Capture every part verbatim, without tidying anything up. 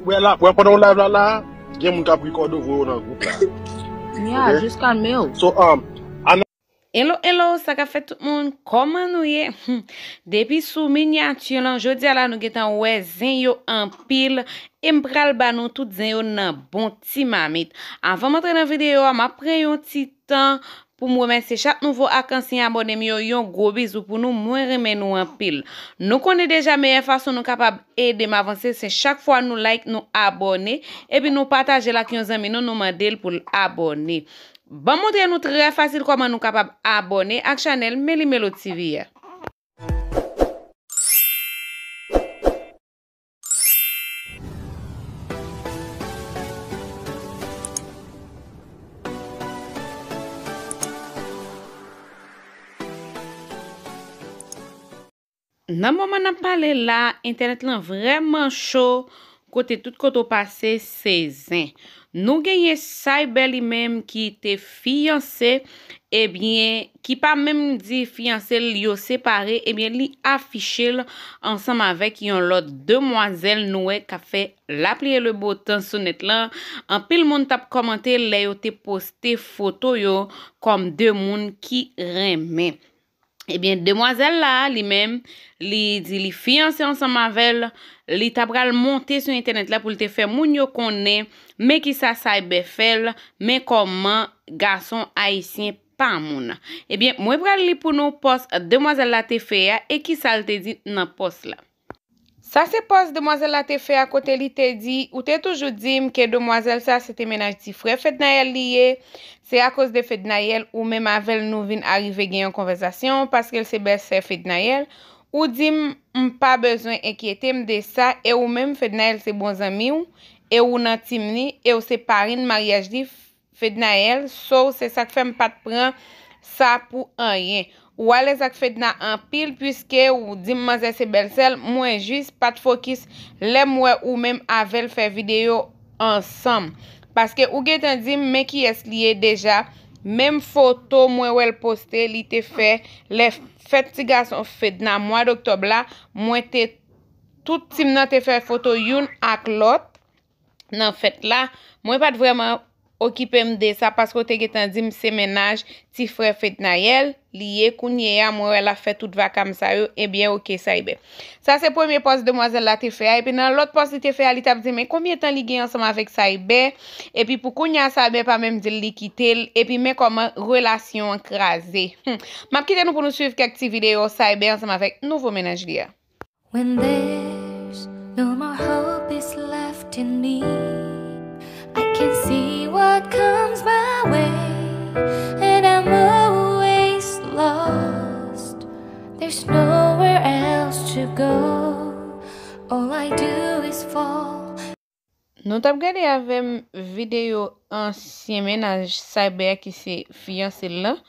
Wè la, wè pandan w live la la, gen moun k ap rekòde w voye w nan gwoup la. Ya, jis kalme w. So, um, Hello, hello, sa k ap fèt tout moun? Kòman nou ye? Hmm. Depi sou minyati lan, jodi a la nou gentan wè zen yo anpil e m pral ba nou tout zen yo nan bon ti mamit. Avan m antre nan videyo a, m ap pran yon ti tan pou m remèsye chak nouvo ak ansyen abòne m yo, yon gwo bizou pou nou, mwen renmen nou anpil. Nou konnen deja meyè fason nou kapab ede m avanse se chak fwa nou like, nou abòne, epi nou pataje l ak yon zanmi nou, nou mande l pou l abòne. Ban m montre nou trè fasil kòman nou kapab abòne ak chanèl Meli Melo T V a. Nan moman n ap pale la, entènèt lan vrèman cho kote tout kote w pase se zen. Nou genyen Cyber li menm ki te fiyanse, ebyen, ki pa menm di fiyanse l, yo separe, ebyen, li afiche l ansanm avèk yon lòt demwazèl nou wè k ap fè lapli e le bo tan sou nèt lan. Anpil moun t ap kòmante lè yo te poste foto yo kòm de moun ki renmen. Ebyen, demwazèl la, li menm, li di li fiyanse ansanm avè l, li ta pral monte sou entènèt la pou l te fè moun yo konnen, men kisa Cyber fè l, men kòman gason ayisyen pa moun. Ebyen, mwen pral li pou nou pòs demwazèl la te fè a e kisa l te di nan pòs la. Sa se pòs demwazèl la te fè a kote li te di, ou te toujou di m ke demwazèl sa se te mennaj ti frè Fednaelle li ye. Se akoz de Fednaelle ou menm avè l nou vin arive gen yon konvèsasyon paske l se bèlsè Fednaelle. Ou di m m pa bezwen enkyete m de sa e ou menm Fednaelle se bon zanmi w e ou nan team li e w se parenn maryaj li Fednaelle, so se sa k fè m pa t pran sa pou anyen. Ou alèz ak Fedna anpil piske ou di m manzè se bèlsè l, mwen jis pa t fokis lè m wè ou menm avè l fè videyo ansanm. Paske ou gentan di m men kiyès li ye deja, menm foto mwen wè l poste li te fè lè fèt ti gason Fedna mwa doktòb la, mwen te tout team nan te fè foto youn ak lòt nan fèt la, mwen pa t vrèman okipe m de sa paske w te gentan di m se mennaj ti frè Fednaelle li ye, kounye a mwen wè l ap fè tout vakam sa yo, ebyen oke Cyber. Sa se premye pòs demwazèl la te fè a, epi nan lòt pòs li te fè a li t ap di men konbyen tan li gen ansanm avèk Cyber, epi pou kounye a Cyber pa menm di l li kite l, epi men kòman relasyon an kraze. Hmm. M ap kite nou pou nou swiv kèk ti videyo Cyber ansanm avèk nouvo mennaj li a. When there's no more hope is left in me, I can see what comes my way, and I'm always lost. There's nowhere else to go. All I do is fall. Nou t ap gade avè m videyo ansyen mennaj Cyber ki se fiyanse l lan.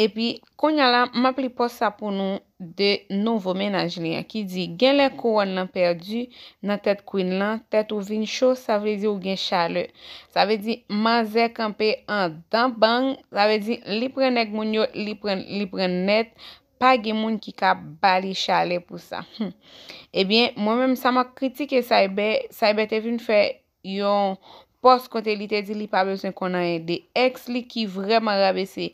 Epi, kounye a la, m ap li pòs sa pou nou de nouvo mennaj li an ki di, genlè kouwòn lan pèdi nan tèt Queen lan, tèt ou vin cho, sa vle di ou gen chalè. Sa vle di manzè kanpe andan bang, sa vle di li pran nèg moun yo, li pran, li pran nèt, pa gen moun ki ka ba li chalè pou sa. Hmm. Ebyen, mwen menm sa m ap kritike Cyber, Cyber te vin fè yon pòs kote li te di li pa bezwen konn anyen de ex li ki vrèman rabese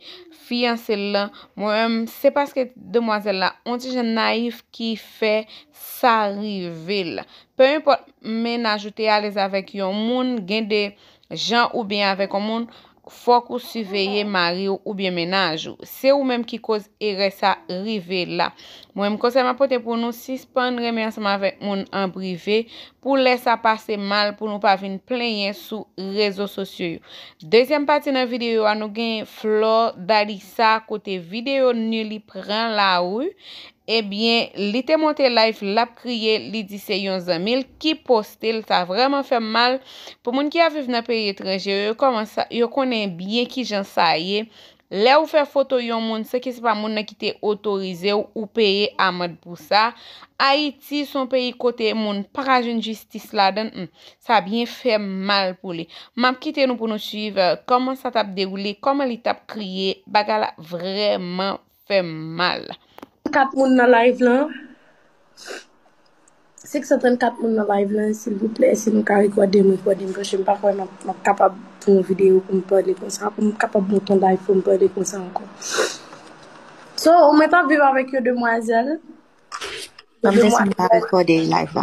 fiyanse l lan. Mwen menm, se paske demwazèl la on ti jan nayif ki fè sa rive l. Pe enpòt mennaj ou te alèz avèk yon moun, gen de jan ou byen avèk yon moun, fòk ou siveye mari w oubyen mennaj ou. Se ou menm ki koz erè sa rive la. Mwen menm konsèy m ap pote pou nou, sispann renmen ansanm avèk moun an prive, pou lè sa pase mal, pou nou pa vin plenyen sou rezo sosyo yo. Dezyèm pati nan videyo a, nou gen Flor Dalisa kote videyo ni li pran lari. Ebyen, li te monte live, l ap kriye, li di se yon zanmi l ki poste l, sa vrèman fè m mal. Pou moun ki ap viv nan peyi etranje yo, yo kòmanse, yo konnen byen kijan sa ye. Lè ou fè foto yon moun, se ke se pa moun nan ki te otorize w, ou peye amann pou sa. Ayiti se yon peyi kote moun pa ka jwenn jistis ladan l, hmm, sa byen fè m mal pou li. M ap kite nou pou nou swiv, eh, kòman sa t ap dewoule, kòman li t ap kriye, bagay la vrèman fè m mal. Kat moun nan live lan. Senk san trannkat moun nan live lan, silvouplè, si nou ka rekòde m, rekòde m, paske m pa kwè m ap, m ap kapab pran yon videyo pou m pale konsa, pou m kapab monte yon live pou m pale konsa ankò. So, mwen t ap viv avèk yon demwazèl. Yon demwazèl.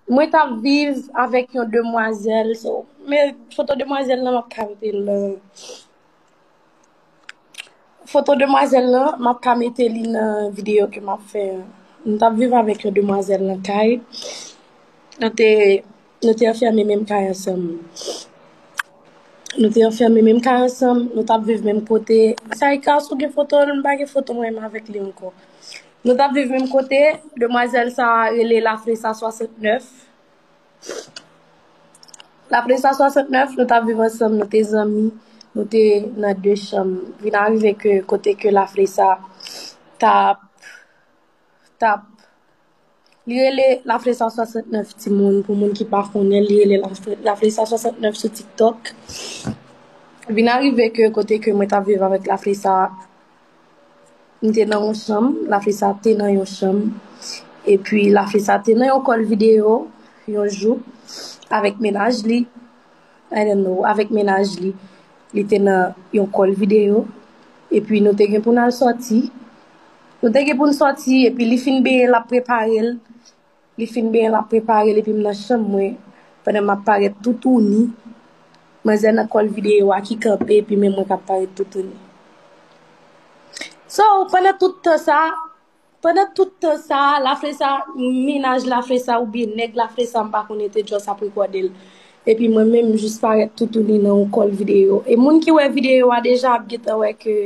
Mwen t ap viv avèk yon demwazèl, so, men foto demwazèl lan, m ap ka mete l nan. Foto demwazèl lan, m ap ka mete li nan videyo ke m ap fè a. M t ap viv avèk yon demwazèl nan kay. Nou te, nou te anfèmen menm kay ansanm. Nou te anfèmen menm kay ansanm, nou t ap viv menm kote. Saïka, si w gen foto l, m pa gen foto mwen menm avèk li ankò. Nou t ap viv menm kote, demwazèl sa a rele Lafresa swasantnèf. Lafresa swasantnèf, nou t ap viv ansanm, nou te zanmi, nou te nan de chanm. Vin arive ke kote ke Lafresa t ap, t ap, li rele Lafresa swasantnèf timoun, pou moun ki pa konnen, li rele Lafre-, Lafresa swasantnèf sou TikTok. Vin arive ke kote ke mwen t ap viv avèk Lafresa, m te nan yon chanm, Lafresa te nan yon chanm. Epi Lafresa te nan yon kòl videyo yon jou avèk mennaj li. I don't know, avèk mennaj li. Li te nan yon kòl videyo. Epi nou te gen pou n al sòti. Nou te gen pou n sòti, epi li fin benyen, l ap prepare l. Li fin benyen, l ap prepare l, epi m nan chanm mwen, pandan m ap parèt toutouni. Manzè nan kòl videyo a ki kanpe, epi men mwen k ap parèt toutouni. So, pandan tout tan sa, pandan tout tan sa, Lafresa, mennaj Lafresa oubyen nèg Lafresa, m pa konnen, te just ap rekòde l. Epi mwen menm, m jis parèt toutouni nan yon kòl videyo. E moun ki wè videyo a deja ap gentan wè ke,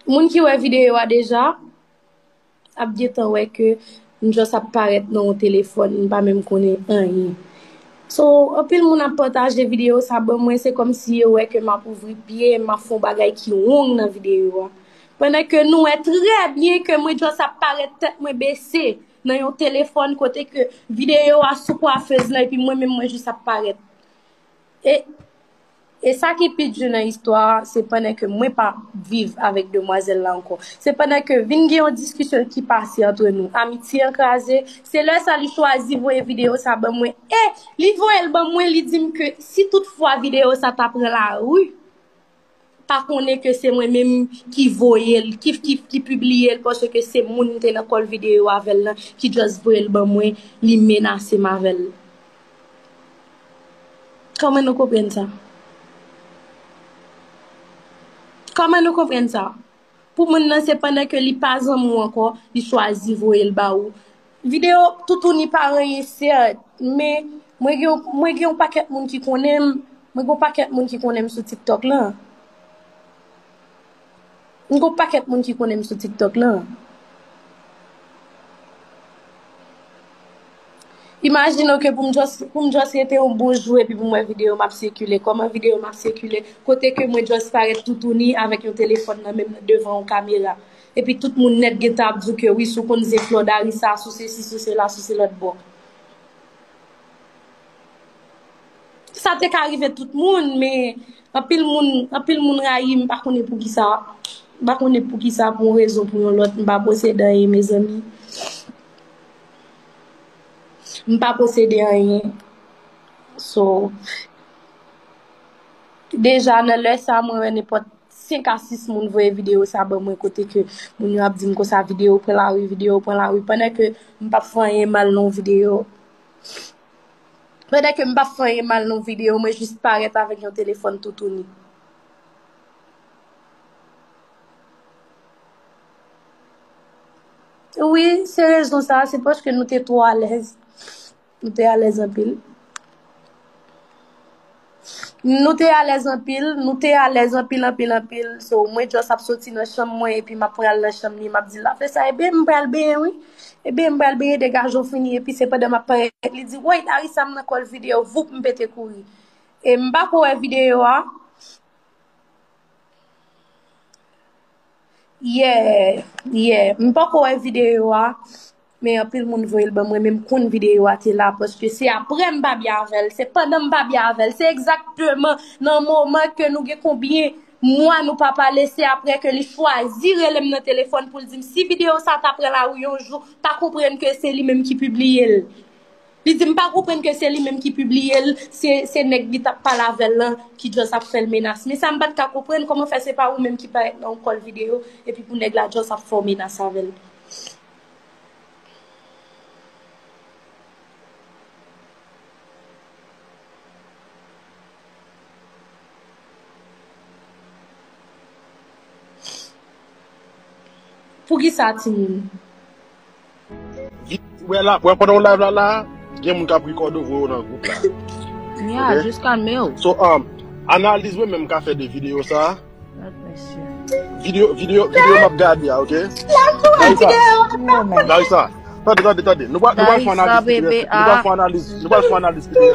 moun ki wè videyo a deja, ap gentan wè ke m just ap parèt nan yon telefòn, m pa menm konnen anyen. So, anpil moun ap pataje videyo sa ban mwen, se kòmsi yo wè ke m ap ouvri pye m, m ap fè yon bagay ki wrong nan videyo a. Pandan ke nou wè trè byen ke mwen just ap parèt tèt mwen bese nan yon telefòn kote ke videyo a sou kwafez lan, epi mwen menm mwen jis ap parèt. E, e sa ki pi di nan istwa a, se pandan ke mwen pa viv avèk demwazèl la ankò. Se pandan ke vin gen yon diskisyon ki pase antre nou. Amitye an kraze. Se lè sa li chwazi voye videyo sa ban mwen. E li voye l ban mwen, li di m ke si toutfwa videyo sa ta pran lari, pa konnen ke se mwen menm ki voye l, ki, ki, ki pibliye l, paske se moun m te nan kòl videyo avè l lan ki just voye l ban mwen, li menase m avè l. Kòman nou konprann sa? Kòman nou konprann sa? Pou moun nan, se pandan ke li pa zanmi w ankò, li chwazi voye l ba ou. Videyo toutouni pa anyen, sèt, men mwen gen, mwen gen yon pakèt moun ki konnen m, mwen gen yon pakèt moun ki konnen m sou TikTok lan. M gen yon pakèt moun ki konnen m sou TikTok lan. Imajine w ke pou m just, pou m just rete yon bon jou epi pou m wè videyo m ap sikile. Kòman videyo m ap sikile? Kote ke mwen just parèt toutouni avèk yon telefòn nan men m devan yon kamera. Epi tout moun nèt gentan ap di w ke wi, si w konn zen Florida, wi, sa, si w sesi, si w sela, si w se lòt bò. Sa te ka rive tout moun, men anpil moun, anpil moun rayi m, m pa konnen poukisa. M pa konnen poukisa, pou yon rezon, pou yon lòt, m pa posede anyen, mezanmi. M pa posede anyen. So, deja nan lè sa, mwen wè nenpòt senk a sis moun voye videyo sa ban mwen, kote ke moun yo ap di m konsa, videyo pran lari, videyo pran lari. Pandan ke m p ap fè anyen mal nan yon videyo. Pandan ke m p ap fè anyen mal nan yon videyo, mwen jis parèt avèk yon telefòn toutouni. Wi, se rezon sa, se paske nou te twò alèz. Nou te alèz anpil. Nou te alèz anpil, nou te alèz anpil, anpil, anpil. So, mwen just ap soti nan chanm mwen, epi m ap pral nan chanm li, m ap di l, "Lafresa, ebyen, m pral benyen, wi. Ebyen, m pral benyen, degaje w fini." Epi se pandan m ap parèt, li di, "Woy, Larisa, m nan kòl videyo." Voup, m pete kouri. E m pa ko wè videyo a. Yeah, yeah. M poko wè videyo a, men anpil moun voye l ban mwen, men m konn videyo a te la, paske se apre m pa byen avè l, se pandan m pa byen avè l, se egzakteman nan moman ke nou gen konbyen, Mwa nou pa pale, se apre ke li chwazi rele m nan telefòn pou l di m si videyo sa ta pran lari yon jou, pa konprann ke se li menm ki pibliye l. Li di m pa konprann ke se li menm ki pibliye l, se, se nèg li t ap pale avè l lan ki just ap fè l menas. Men sa m pa t ka konprann, kòman fè se pa ou menm ki parèt nan yon kòl videyo, epi pou nèg la just ap fè w menas avè l. Poukisa timoun? Vit, wè la, wè pandan w live la la, gen moun k ap rekòde w voye w nan gwoup la. Yeah, just kalme w. So, um, analiz mwen menm ka fè de videyo sa. Lòd mesye. Videyo, videyo, videyo m ap gade a, ok? Larisa, Larisa, tande, tande, tande. Nou pral nou pral fè analiz ki trè, nou pral fè analiz, nou pral fè analiz ki trè,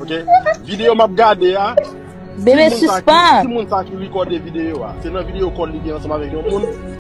ok? Videyo m ap gade a. Bebe, sispann. Ti moun sa ki rekòde videyo a, se nan videyo kòl li gen ansanm avèk yon moun.